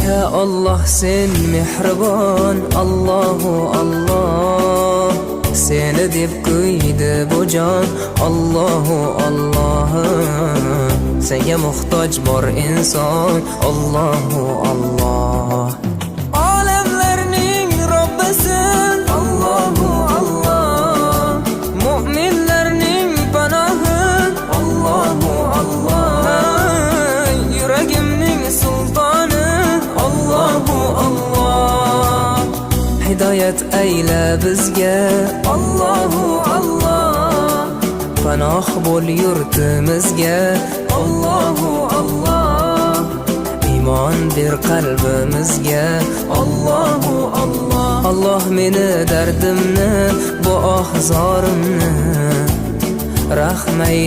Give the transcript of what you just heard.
Ya Alloh, sen mehribon, Allohu Alloh. Seni deb kuydi bu jon, Allohu Alloh. Senga muhtoj bor inson, Allohu Alloh. Olamlarning Robbisi, Allohu Alloh. Mu'minlarning panohi, Allohu Alloh. Yuragimning sultoni, Allohu Alloh. Hidoyat ayla bizga, Allohu Alloh. Panoh bo'l yurtimizga, Allohu Alloh. Iymon ber qalbimizga, Allohu Alloh. Alloh, meni dardimni, bu oh zorimni rahmay.